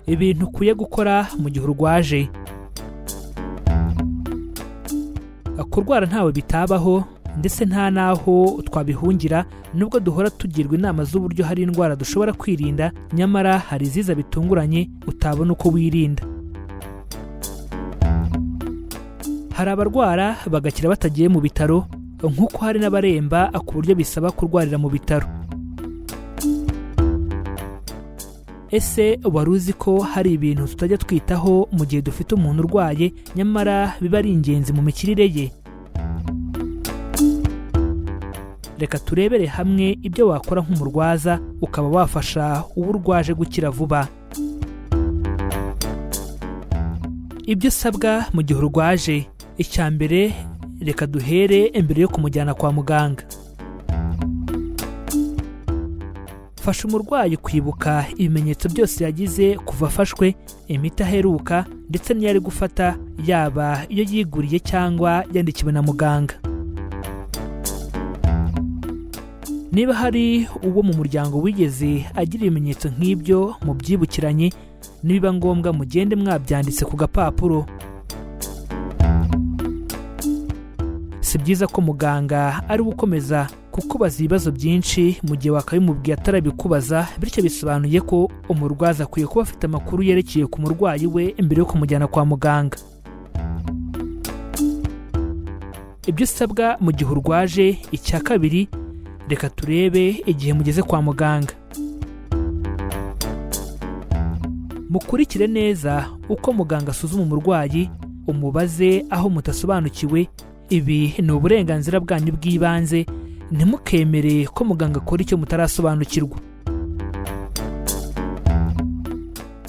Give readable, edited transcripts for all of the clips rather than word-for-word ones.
Ibintu ukwiye gukora mu gihe urwaje. Kurwara ntawe bitabaho, ndetse nta n'aho twabihungira, nubwo duhora tugirwa inama z'uburyo hari indwara dushobora kwirinda, nyamara hari iziza bitunguranye utabona uko wirinda. Hari abarwara bagakira batagiye mu bitaro, nk'uko hari n'abaremba ku buryo bisaba kurwarira mu bitaro. Ese wari uzi ko hari ibintu tutajya twitaho mu gihe dufite umuntu urwaye, nyamara biba ari ingenzi mu mikirire ye? Reka turebere hamwe ibyo wakora nk'umurwaza ukaba wafasha uwo urwaje gukira vuba. Ibyo usabwa mu gihe urwaje. Icya mbere, reka duhere mbere yo kumujyana kwa muganga. Fasha umurwayi kwibuka ibimenyetso byose yagize kuva afashwe, imiti aheruka ndetse n'iyo ari gufata, yaba iyo yiguriye cyangwa yandikiwe na muganga. Niba hari uwo mu muryango wigeze agira ibimenyetso nk'ibyo, mubyibukiranye, nibiba ngombwa mugende mwabyanditse ku gapapuro. Si byiza ko muganga ari we ukomeza kukubaza ibibazo byinshi mu gihe wakabimubwiye atarabikubaza, bityo bisobanuye ko umurwaza akwiye kuba afite amakuru yerekeye ku murwayi we mbere yo kumujyana kwa muganga. Ibyo usabwa mu gihe urwaje. Icya kabiri, reka turebe igihe mugeze kwa muganga. Mukurikire neza uko muganga asuzuma umurwayi, umubaze aho mutasobanukiwe. Ibi ni uburenganzira bwanyu bw'ibanze, ntimukemere ko muganga akora icyo mutarasobanukirwa.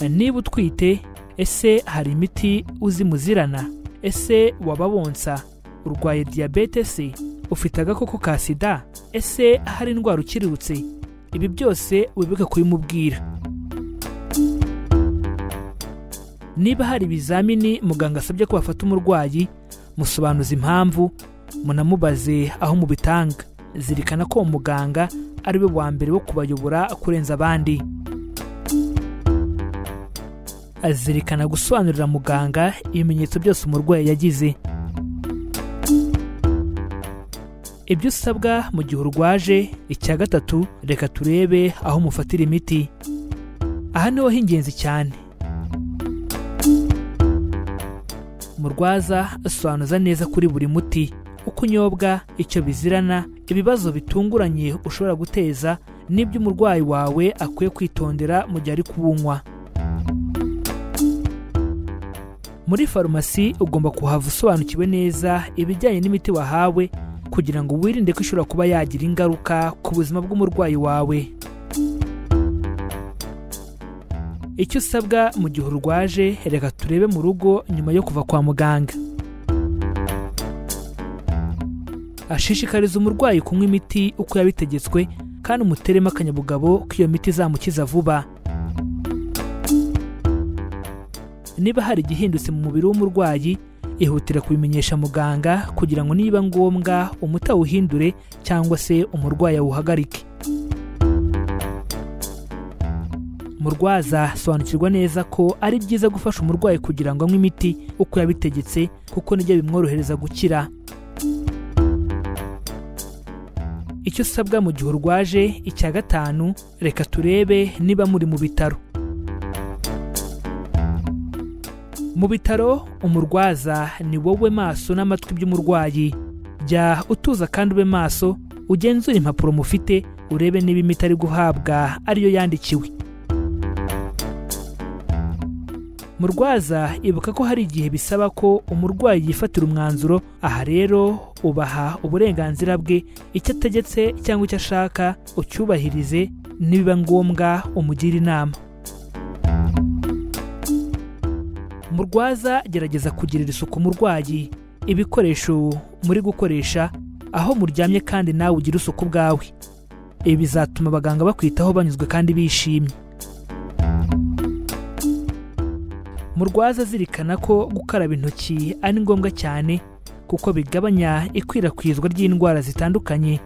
Niba utwite, ese hari imiti uzi muzirana? Ese waba wonsa? Urwaye diyabete se? Ufite agakoko ka sida? Ese hari indwara ukirutse? Ibi byose wibuke kubimubwira. Niba hari ibizamini muganga asabye ko bafata umurwayi, musobanuze impamvu, munamubaze aho mubitanga. Zirikana ko muganga ari we wa mbere wo kubayobora kurenza abandi. Azirikana gusobanurira muganga ibimenyetso byose umurwayi yagize. Ibyo usabwa mu gihe urwaje. Icya gatatu, reka turebe aho mufatira imiti. Aha niho h'ingenzi cyane. Murwaza asobanuza neza kuri buri muti, uko unyobwa, icyo bizirana, ibibazo bitunguranye ushobora guteza, n'ibyo umurwayi wawe akwiye kwitondera mu gihe ari kuwunywa. Muri farumasi ugomba kuhava usobanukiwe neza ibijyanye n'imiti wahawe, kugira ngo wirinde ko ishobora kuba yagira ingaruka ku buzima bw'umurwayi wawe. Icyo usabwa mu gihe urwaje. Reka turebe mu rugo nyuma yo kuva kwa muganga. Ashishikariza umurwayi kunywa imiti uko yabitegetswe, kandi umuteremo akanyabugabo ko iyo miti izamukiza vuba. Niba hari igihindutse mu mubiri w'umurwayi, ihutira kubimenyesha muganga kugira ngo niba ngombwa umuti awuhindure cyangwa se umurwayi awuhagarike. Murwaza, sobanukirwa neza ko ari byiza gufasha umurwayi kugira ngo anywe imiti uko yabitegetse, kuko nibyo bimworohereza gukira. Icyo usabwa mu gihe urwaje. Icya gatanu, reka turebe niba muri mu bitaro. Mu bitaro umurwaza ni wowe maso n'amatwi by'umurwayi. Jya utuza kandi ube maso, ugenzure impapuro mufite, urebe niba imiti ari guhabwa ariyo yandikiwe. Murwaza, ibuka ko hari igihe bisaba ko umurwayi yifatira umwanzuro. Aha rero ubaha uburenganzira bwe, icyo ategetse cyangwa icyo ashaka ucyubahirize, nibiba ngombwa umugire inama. Murwaza, gerageza kugirira isuku umurwayi, ibikoresho muri gukoresha, aho muryamye, kandi nawe ugire isuku ubwawe. Ibi bizatuma abaganga bakwitaho banyuzwe kandi bishimye. Murwaza, zirikana ko gukaraba intoki ari ngombwa cyane, kuko bigabanya ikwirakwizwa ry'indwara zitandukanye.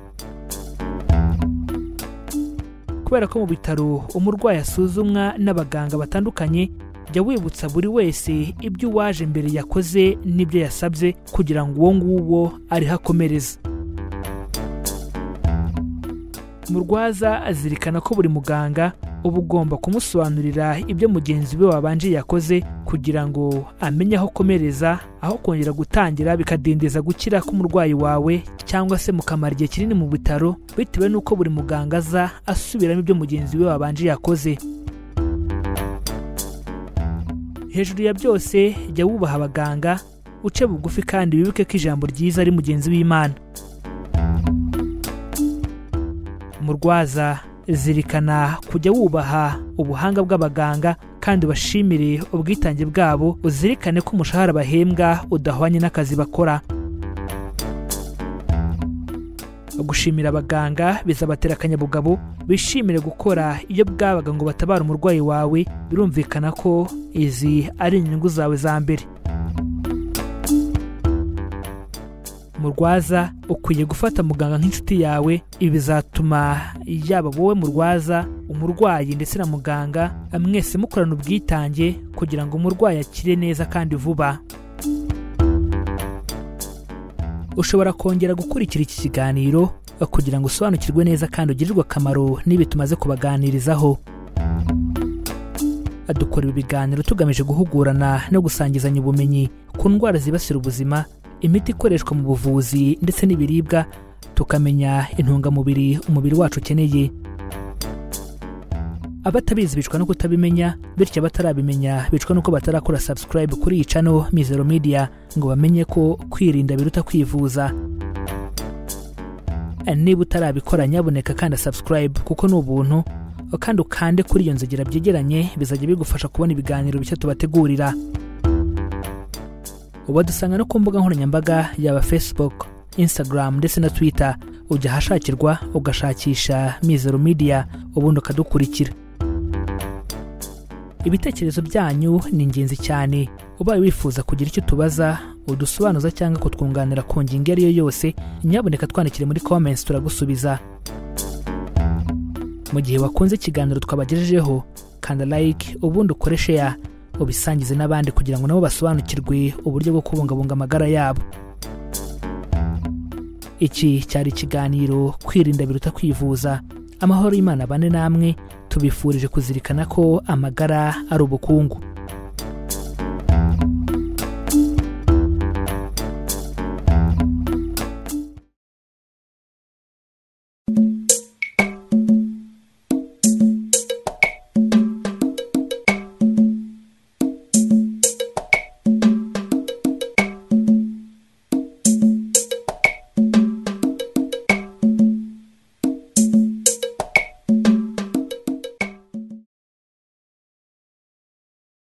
Kubera ko mu bitaro umurwayi asuzumwa n'abaganga batandukanye, jya wibutsa buri wese ibyo uwaje mbere yakoze n'ibyo yasabye kugira ngo uwo nguwo ariho akomereza. Murwaza azirikana ko buri muganga uba ugomba kumusobanurira ibyo mugenzi we wabanje yakoze kugira ngo amenye aho akomereza, aho kongera gutangira bikadindiza gukira k'umurwayi wawe, cyangwa se mukamara igihe kinini mu bitaro bitewe n'uko buri muganga aza asubiramo ibyo mugenzi we wabanje yakoze. Hejuru ya byose, jya wubaha abaganga, uce bugufi kandi wibuke ko ijambo ryiza ari mugenzi w'Imana. Murwaza, zirikana kujya wubaha ubuhanga bw'abaganga kandi bashimire ubwitange bwabo, uzirikane ko umushahara bahembwa udahwanye n'akazi bakora. Gushimira abaganga bizabatera akanyabugabo, bishimire gukora iyo bwabaga ngo batabare umurwayi wawe. Birumvikana ko izi ari inyungu zawe za mbere. Murwaza, ukwiye gufata muganga nk'inshuti yawe. Ibi bizatuma yaba wowe murwaza, umurwayi ndetse na muganga mwese mukorana ubwitange kugira ngo umurwayi akire neza kandi vuba. Ushobora kongera gukurikira iki kiganiro kugira ngo usobanukirwe neza kandi ugirirwe akamaro n'ibi tumaze kubaganirizaho. Dukora ibi biganiro tugamije guhugurana no gusangizanya ubumenyi ku ndwara zibasira ubuzima, imiti ikoreshwa mu buvuzi ndetse n'ibiribwa, tukamenya intungamubiri umubiri wacu ukeneye. Abatabizi bicwa no kutabimenya, bityo abatarabimenya bicwa nuko batarakora subscribe kuri iyi channel Mizero Media ngo bamenye ko kwirinda biruta kwivuza. Niba utarabikora nyaboneka kanda subscribe kuko ni ubuntu, kandi ukande kuri iyo nzogera byegeranye, bizajya bigufasha kubona ibiganiro bishya tubategurira. Ubadusanga no ku mbuga nkoranyambaga yaba Facebook, Instagram ndetse na Twitter. Ujya ahashakirwa ugashakisha Mizero Media ubundi ukadukurikira. Ibitekerezo byanyu ni ingenzi cyane. Ubaye wifuza kugira icyo tubaza, udusobanuza cyangwa kutwunganira ku ngingo iyo ari yo yose, nyaboneka twandikire muri comments turagusubiza. Mu gihe wakunze ikiganiro twabagejejeho, kanda like ubundi ukore share, ubisangize n'abandi kugira ngo nabo basobanukirwe uburyo bwo kubungabunga amagara yabo. Iki cyari ikiganiro Kwirinda biruta kwivuza. Amahoro y'Imana abane namwe, tubifurije kuzirikana ko amagara ari ubukungu.